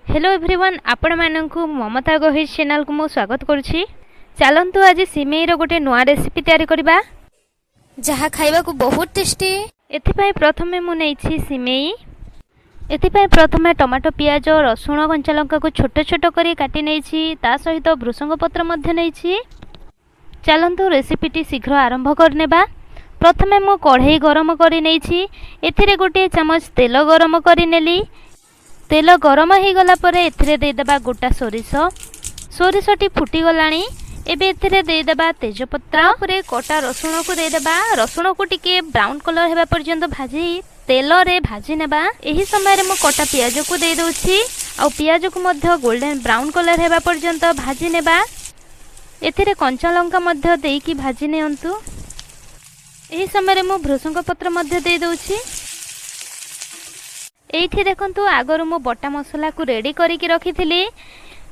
Hello everyone, ଆପଣମାନଙ୍କୁ ମମତା ଗହିର ଚ୍ୟାନେଲକୁ ମୁଁ ସ୍ୱାଗତ କରୁଛି। ଚାଲନ୍ତୁ, ଆଜି ସିମେଇର ଗୋଟେ ନୂଆ ରେସିପି ତିଆରି କରିବା, ଯାହା ଖାଇବାକୁ ବହୁତ ଟେଷ୍ଟି। ଏଥିପାଇଁ ପ୍ରଥମେ ମୁଁ ନେଇଛି ସିମେଇ। ଏଥିପାଇଁ ପ୍ରଥମେ ଟମାଟୋ, ପିଆଜ, ରସୁଣ, କଞ୍ଚା ଲଙ୍କାକୁ ଛୋଟ ଛୋଟ କରି କାଟି ନେଇଛି। ତା ସହିତ ଭୃସଙ୍ଗ ପତ୍ର ମଧ୍ୟ ନେଇଛି। ଚାଲନ୍ତୁ, ରେସିପିଟି ଶୀଘ୍ର ଆରମ୍ଭ କରିନେବା। ପ୍ରଥମେ ମୁଁ କଢ଼େଇ ଗରମ କରି ନେଇଛି। ଏଥିରେ ଗୋଟିଏ ଚାମଚ ତେଲ ଗରମ କରିନେଲି। ତେଲ ଗରମ ହେଇଗଲା ପରେ ଏଥିରେ ଦେଇଦେବା ଗୋଟା ସୋରିଷ। ସୋରିଷଟି ଫୁଟିଗଲାଣି। ଏବେ ଏଥିରେ ଦେଇଦେବା ତେଜପତ୍ର। ତାପରେ କଟା ରସୁଣକୁ ଦେଇଦେବା। ରସୁଣକୁ ଟିକେ ବ୍ରାଉନ୍ କଲର୍ ହେବା ପର୍ଯ୍ୟନ୍ତ ଭାଜି ତେଲରେ ଭାଜି ନେବା। ଏହି ସମୟରେ ମୁଁ କଟା ପିଆଜକୁ ଦେଇଦେଉଛି ଆଉ ପିଆଜକୁ ମଧ୍ୟ ଗୋଲ୍ଡେନ୍ ବ୍ରାଉନ୍ କଲର୍ ହେବା ପର୍ଯ୍ୟନ୍ତ ଭାଜି ନେବା। ଏଥିରେ କଞ୍ଚା ଲଙ୍କା ମଧ୍ୟ ଦେଇକି ଭାଜି ନିଅନ୍ତୁ। ଏହି ସମୟରେ ମୁଁ ଭୃସଙ୍ଗ ପତ୍ର ମଧ୍ୟ ଦେଇଦେଉଛି। ଏଇଠି ଦେଖନ୍ତୁ, ଆଗରୁ ମୁଁ ବଟା ମସଲାକୁ ରେଡ଼ି କରିକି ରଖିଥିଲି।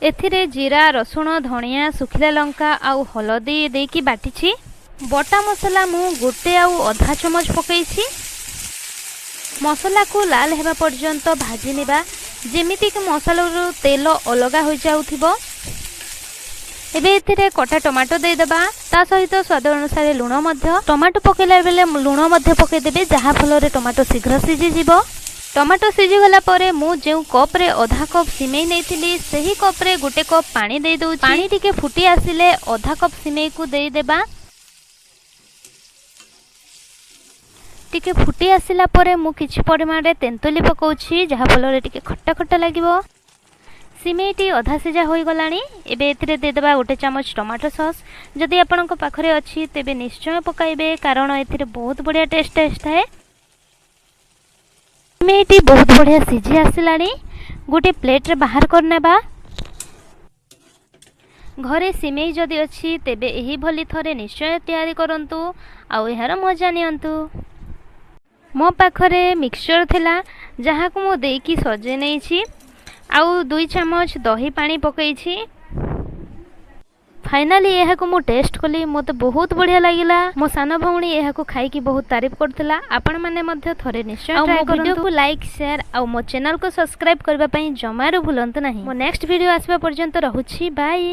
ଏଥିରେ ଜିରା, ରସୁଣ, ଧଣିଆ, ଶୁଖିଲା ଲଙ୍କା ଆଉ ହଳଦୀ ଦେଇକି ବାଟିଛି। ବଟା ମସଲା ମୁଁ ଗୋଟେ ଆଉ ଅଧା ଚାମଚ ପକାଇଛି। ମସଲାକୁ ଲାଲ ହେବା ପର୍ଯ୍ୟନ୍ତ ଭାଜି ନେବା, ଯେମିତିକି ମସଲାରୁ ତେଲ ଅଲଗା ହୋଇଯାଉଥିବ। ଏବେ ଏଥିରେ କଟା ଟମାଟୋ ଦେଇଦେବା, ତା ସହିତ ସ୍ୱାଦ ଅନୁସାରେ ଲୁଣ ମଧ୍ୟ। ଟମାଟୋ ପକାଇଲା ବେଳେ ଲୁଣ ମଧ୍ୟ ପକାଇଦେବେ, ଯାହାଫଳରେ ଟମାଟୋ ଶୀଘ୍ର ସିଝିଯିବ। ଟମାଟୋ ସିଝିଗଲା ପରେ ମୁଁ ଯେଉଁ କପ୍ରେ ଅଧା କପ୍ ସିମେଇ ନେଇଥିଲି, ସେହି କପ୍ରେ ଗୋଟେ କପ୍ ପାଣି ଦେଇଦେଉଛି। ପାଣି ଟିକେ ଫୁଟି ଆସିଲେ ଅଧା କପ୍ ସିମେଇକୁ ଦେଇଦେବା। ଟିକେ ଫୁଟି ଆସିଲା ପରେ ମୁଁ କିଛି ପରିମାଣରେ ତେନ୍ତୁଲି ପକାଉଛି, ଯାହାଫଳରେ ଟିକେ ଖଟା ଖଟା ଲାଗିବ। ସିମେଇଟି ଅଧା ସିଝା ହୋଇଗଲାଣି। ଏବେ ଏଥିରେ ଦେଇଦେବା ଗୋଟେ ଚାମଚ ଟମାଟୋ ସସ୍। ଯଦି ଆପଣଙ୍କ ପାଖରେ ଅଛି, ତେବେ ନିଶ୍ଚୟ ପକାଇବେ, କାରଣ ଏଥିରେ ବହୁତ ବଢ଼ିଆ ଟେଷ୍ଟ ଆସିଥାଏ। ସିମେଇଟି ବହୁତ ବଢ଼ିଆ ସିଝି ଆସିଲାଣି। ଗୋଟେ ପ୍ଲେଟ୍ରେ ବାହାର କରିନେବା। ଘରେ ସିମେଇ ଯଦି ଅଛି, ତେବେ ଏହିଭଳି ଥରେ ନିଶ୍ଚୟ ତିଆରି କରନ୍ତୁ ଆଉ ଏହାର ମଜା ନିଅନ୍ତୁ। ମୋ ପାଖରେ ମିକ୍ସଚର୍ ଥିଲା, ଯାହାକୁ ମୁଁ ଦେଇକି ସଜେଇ ନେଇଛି ଆଉ 2 ଚାମଚ ଦହି ପାଣି ପକାଇଛି। ଫାଇନାଲି ଏହାକୁ ମୁଁ ଟେଷ୍ଟ କଲି, ମୋତେ ବହୁତ ବଢ଼ିଆ ଲାଗିଲା। ମୋ ସାନ ଭଉଣୀ ଏହାକୁ ଖାଇକି ବହୁତ ତାରିଫ କରୁଥିଲା। ଆପଣମାନେ ମଧ୍ୟ ଥରେ ନିଶ୍ଚୟ ଟ୍ରାଏ କରନ୍ତୁ। ଭିଡ଼ିଓକୁ ଲାଇକ୍, ସେୟାର ଆଉ ମୋ ଚ୍ୟାନେଲକୁ ସବସ୍କ୍ରାଇବ୍ କରିବା ପାଇଁ ଜମାରୁ ଭୁଲନ୍ତୁ ନାହିଁ। ମୋ ନେକ୍ସଟ ଭିଡ଼ିଓ ଆସିବା ପର୍ଯ୍ୟନ୍ତ ରହୁଛି। ବାଏ।